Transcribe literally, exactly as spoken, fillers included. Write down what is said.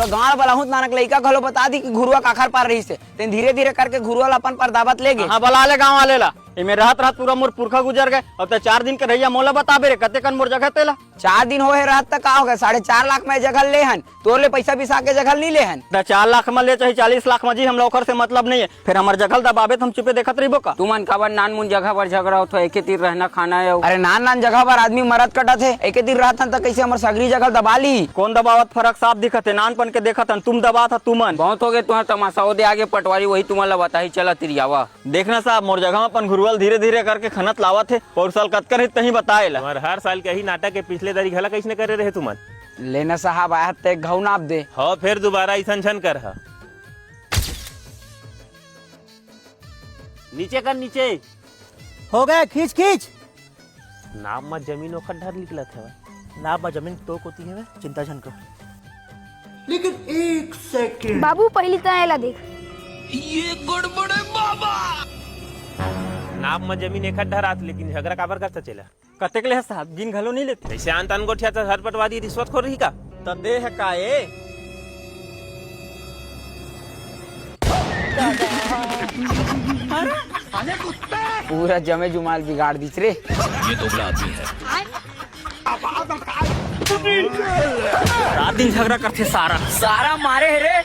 गांव बलाहूत नानक लइका घलो बता दी कि घुरुवा काखर पार रहिस हे। तेन धीरे धीरे करके घुरुवा ला अपन पार दाबत ले गे। हाँ, बला ले गांव वाले ला। एमे रहत रहत पूरा मोर पुरखा गुजर गए। अब ते चार दिन के रहइया मोला बताबे रे, कतेकन मोर जगह तेला। चार दिन होहे रहत त का होगे, साढ़े चार लाख में जगह ले हन, तोर ले पैसा बिसा के जगह नहीं ले हन। त चार लाख में ले चाहे चालीस लाख में जी, हमला ओखर से मतलब नहीं है। फिर हमर जगह दबाबे त हम चुपे देखत रहिबो का? तुमन काबर नानमुन जगह बर झगड़ा होथो? एके तीर रहना खाना है। अरे नान नान जगह बर आदमी मरत कटत हे, एके तीर रहत हन त कैसे हमर सगरी जगह दबा ली? कौन दबावत फर्क साफ दिखत हे, नानपन के देखत हन, तुम दबात ह तुमन। बहुत हो गए तुम्हारा तमाशा, ओदे आगे पटवारी वही तुमन ला बताही, चला तिरियावा। देखना साहब, मोर जगह में अपन घुरुवल धीरे धीरे करके खनत लावत हे। पौर साल कतका रहित तहीं बताए ला। तुम्हार हर साल के ही नाटक के पिछले दारी घला कैसने करे रहे तुमन? लेना साहब, आया ते घाव नाप दे। हो, फिर दोबारा ऐसन झन कर हा। नीचे कर, नीचे। हो गए, खींच, खींच। नाप म जमीन ओखर डहर निकलत हवय। नाप म जमीन तो कोती हवय, चिंता झन कर। लेकिन एक सेकंड। बाबू, पहिली त एला देख। ये गड़बड़ है बाबा। नाप म जमीन एखर डहर आत, लेकिन झगड़ा काबर करता चेला? कतेक ले ह साहब, गिन घलो नहीं लेते। जैसे आन तान गोठिया त हर पटवारी रिश्वत खोर रही का? त दे है का ए? पूरा जमे जुमाल बिगाड़ दीस रे। ये दोगला आदमी है। रात दिन झगड़ा करथे सारा। सारा मारे है रे।